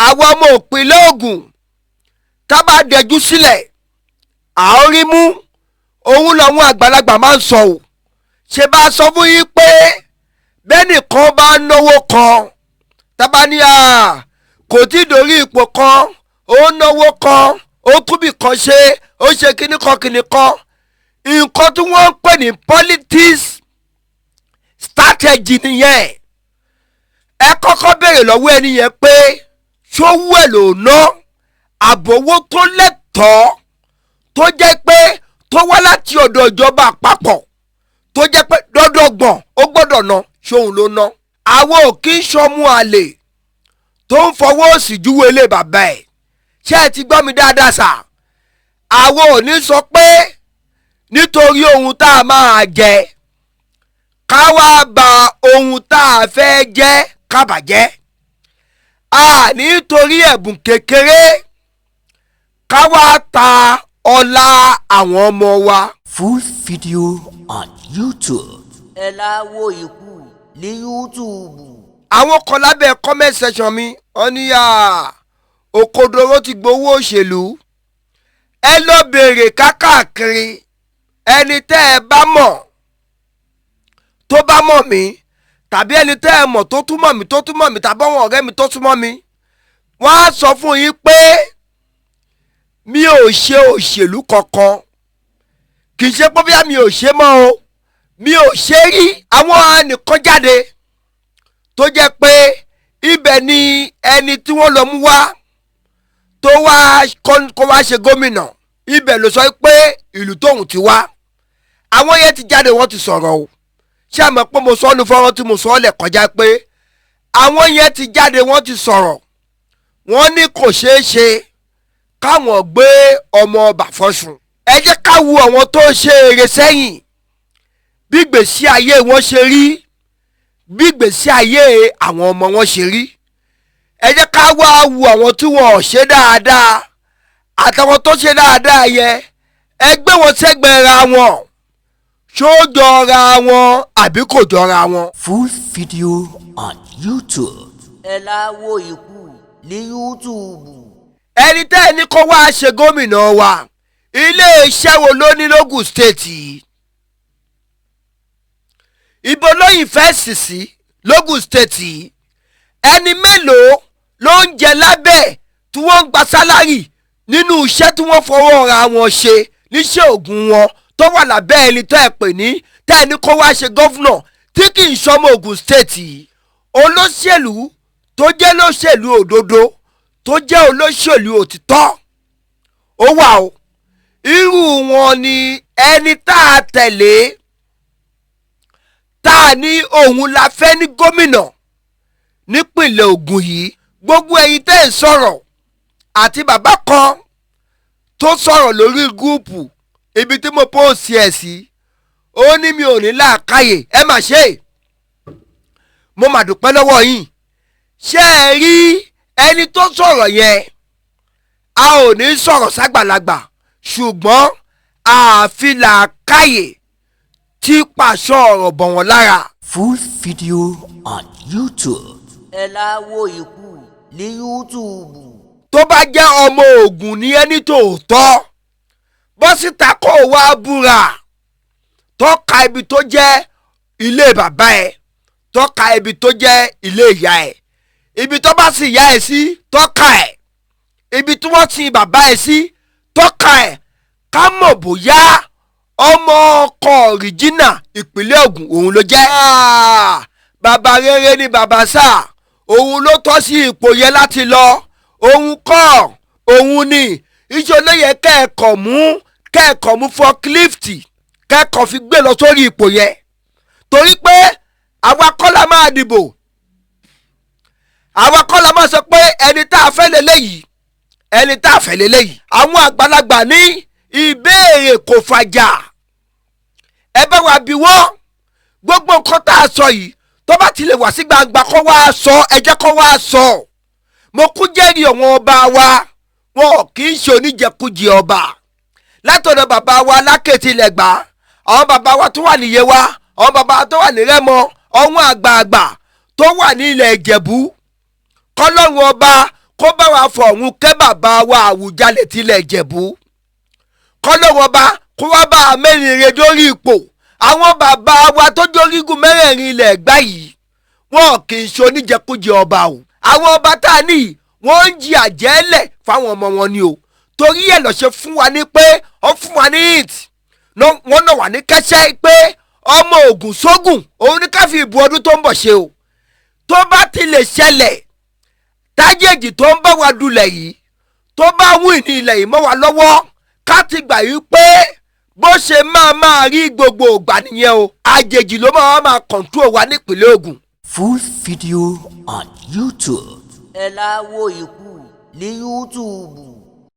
Àwọn ọmọ ìpínlẹ̀ Ògùn tá a bá dẹjú sílẹ̀, à ń rí mú. Òun làwọn àgbàlagbà máa ń sọ ò ṣe bá a sọ fún yín pé bẹ́nìkan bá náwó kan, tábà ní à kò tí ì dórí ipò kan, ó náwó kan, ó túbì kan ṣe, ó ṣe kíní kan kíní kan, nǹkan tí wọ́n ń pè ní politics strategy nìyẹn. Ẹ kọ́kọ́ béèrè lọ́wọ́ ẹni yẹn pé ṣówó ẹ̀ ló ná, àbówó tó lẹ́tọ̀ọ́ tó jẹ́ pé tó wá láti ọ̀dọ̀ ìjọba àpapọ̀, tó jẹ́ pé dọ́dọ̀gbọ̀n ó gbọ́dọ̀ ná, ṣóun ló ná. Àwọn ò kí ń sọmú àlè tó ń fọwọ́ òsì júwe ilé bàbá ẹ̀. Ṣé ẹ ti gbọ́ mi dáadáa sà? Àwọn ò ní sọ pé nítorí ohun tá a máa jẹ, ká wá ba ohun tá a fẹ́ jẹ́ ká bàjẹ́. A nítorí ẹ̀bùn kékeré ká wá ta ọlá àwọn ọmọ wa. Full video on YouTube. Ẹ láwo ikú ní YouTube. Àwọn kan lábẹ́ comment section mi, wọ́n ní à òkodoro ti gbowó òṣèlú. Ẹ lọ bèrè kákàkiri, ẹni tẹ́ ẹ bá mọ̀ tó bá mọ̀ mí, tàbí ẹni tẹ́ ẹ mọ̀ tó tún mọ̀ mí, tó tún mọ̀ mí, tàbí àwọn ọ̀rẹ́ mi tó tún mọ̀ mí, wọ́n á sọ fún yín pé mi ò ṣe òṣèlú kankan. Kì í ṣe pé bí mi ò ṣe mọ́ o, mi ò ṣe rí. Àwọn nìkan jáde tó jẹ́ pé ibẹ̀ ni ẹni tí wọ́n lọ mú wá tó wá kó wá ṣe gómìnà, ibẹ̀ ló sọ pé ìlú tóun ti wá. Àwọn yẹn ti jáde, wọ́n ti sọ̀rọ̀ o. Ṣé àmọ́ pé mo sọ ọ́ nu fọ́nrán tí mo sọ ọ́ lẹ̀ kọjá pé àwọn yẹn ti jáde, wọ́n ti sọ̀rọ̀, wọ́n ní kò ṣeé ṣe káwọn gbé ọmọ ọba fọ́sùn. Ẹ jẹ́ ká wo àwọn tó ṣe eré sẹ́yìn, bí gbèsè ayé wọn ṣe rí, bí gbèsè ayé àwọn ọmọ wọn ṣe rí. Ẹ jẹ́ ká wá wo àwọn tí wọn ò ṣe dáadáa àtàwọn tó ṣe dáadáa yẹn, ẹ gbé wọn sẹ́gbẹ̀ẹ́ ra wọn. Ṣó jọra wọn àbí kò jọra wọn? Full video on YouTube. Ẹ láwo ikú ní YouTube. Ẹni tẹ́ ẹ ní kó wá ṣe gómìnà wa, iléeṣẹ́ wo ló ní lógùn State yìí? Ibo ló invest sí lógùn State yìí? Ẹni mélòó ló ń jẹ lábẹ́ tí wọ́n ń gba salary nínú iṣẹ́ tí wọ́n fọwọ́ ra wọn ṣe níṣẹ́ ògùn wọn, tó wà lábẹ́ ẹni tó ẹ pè ní tẹ́ ẹ ní kó wá ṣe governor tí kì í ṣọmọ Ògùn State yìí? Olóṣèlú tó jẹ́ lóṣèlú òdodo, tó jẹ́ olóṣèlú òtítọ́, ó wà o. Irú wọn ni ẹni tá a tẹ̀lé, tá a ní òun la fẹ́ ní gómìnà nípìnlẹ̀ Ògùn yìí. Gbogbo ẹ̀yin tẹ́ ẹ̀ sọ̀rọ̀ àti bàbá kan tó sọ̀rọ̀ lórí group ibi tí mo post ẹ̀ sí, ó ní mi ò ní làákàyè. Ẹ mà ṣe, mo mà dúpẹ́ lọ́wọ́ yín. Ṣé ẹ rí ẹni tó sọ̀rọ̀ yẹn? A ò ní sọ̀rọ̀ ságbàlagbà, ṣùgbọ́n àfi làákàyè tí pàṣọ ọ̀rọ̀ bọ̀ wọ́n lára. Full video on YouTube. Ẹ láwo ikú ní YouTube. Tó bá jẹ́ ọmọ Ògùn ní ẹni tòótọ́, bọ́ síta kó o wá búra, tọ́ka ibi tó jẹ́ ilé bàbá ẹ̀, tọ́ka ibi tó jẹ́ ilé ìyá ẹ̀, ibi tó bá sì yá ẹ̀ sí, tọ́ka ẹ̀, ibi tí wọ́n sin bàbá ẹ̀ sí, tọ́ka ẹ̀, ká mọ̀ bóyá ọmọ ọkọ ọ̀rìjínà ìpínlẹ̀ Ògùn òun ló jẹ́. Bàbá rere ni bàbá sáà, òun ló tọ́ sí ipò yẹn láti lọ. Òun kọ́ òun ni iṣẹ́ olóye kẹ́ẹ̀kọ́ mú forklift, kẹ́ẹ̀kọ́ fi gbé lọ sórí ipò yẹn, torí pé àwa kọ́ la máa dìbò, àwa kọ́ la máa sọ pé ẹni tá a fẹ́ lélẹ́yìí, ẹni tá a fẹ́ lélẹ́yìí. Àwọn àgbàlagbà ní ìbéèrè kò fàjà. Ẹ bá wa bí wọ́n gbogbo nǹkan tá a sọ yìí, tó bá ti lè wá sí gbangba kó wá sọ, ẹ jẹ́ kó wá sọ. Mo kú jẹ́rìí àwọn ọba wa, wọn kì í ṣe oníjẹkújẹ ọba. Látọ̀dọ̀ bàbá wa Lákètì Lẹ́gbà, àwọn bàbá wa tó wà ní Yewa, àwọn bàbá tó wà ní Rẹ́mọ, àwọn àgbààgbà tó wà ní ilẹ̀ Ìjẹ̀bú, kọ́lọ́run ọba kó Kó bá wa fọ̀run kẹ́ bàbá wa Àwùjalẹ̀ tilẹ̀ Ìjẹ̀bú, kọ́lọ́run Ọba kó wá bá a mẹ́rin re dórí ipò. Àwọn bàbá wa tó dórígun mẹ́rẹ̀ẹ̀rin ilẹ̀ Ẹ̀gbá yìí, wọn kì í ṣe oníjẹkújẹ ọba o. Àwọn ọba tá a ní yìí, wọ́n ń jí àjẹ́lẹ̀ fáwọn ọmọ wọn ni o. Torí ẹ̀ lọ́ ṣe fún wa ní pé ó fún wa ní hint, wọ́n náà wà ní kẹ́sẹ́ pé ọmọ Ògùn sógùn òun ní ká fi ìbò ọdún tó ń bọ̀ ṣe o. Tó bá ti lè ṣẹlẹ̀, tájèjì tó ń bá wa dulẹ̀ yìí, tó bá wù ní ilẹ̀ yìí mọ́ wa lọ́wọ́, ká ti gbà yí pé bó ṣe máa máa rí gbogbo ìgbà nìyẹn o. Àjèjì ló máa máa control wa nípìnlẹ̀ Ògùn. Full video on YouTube. Ẹ láwo ikú ní YouTube.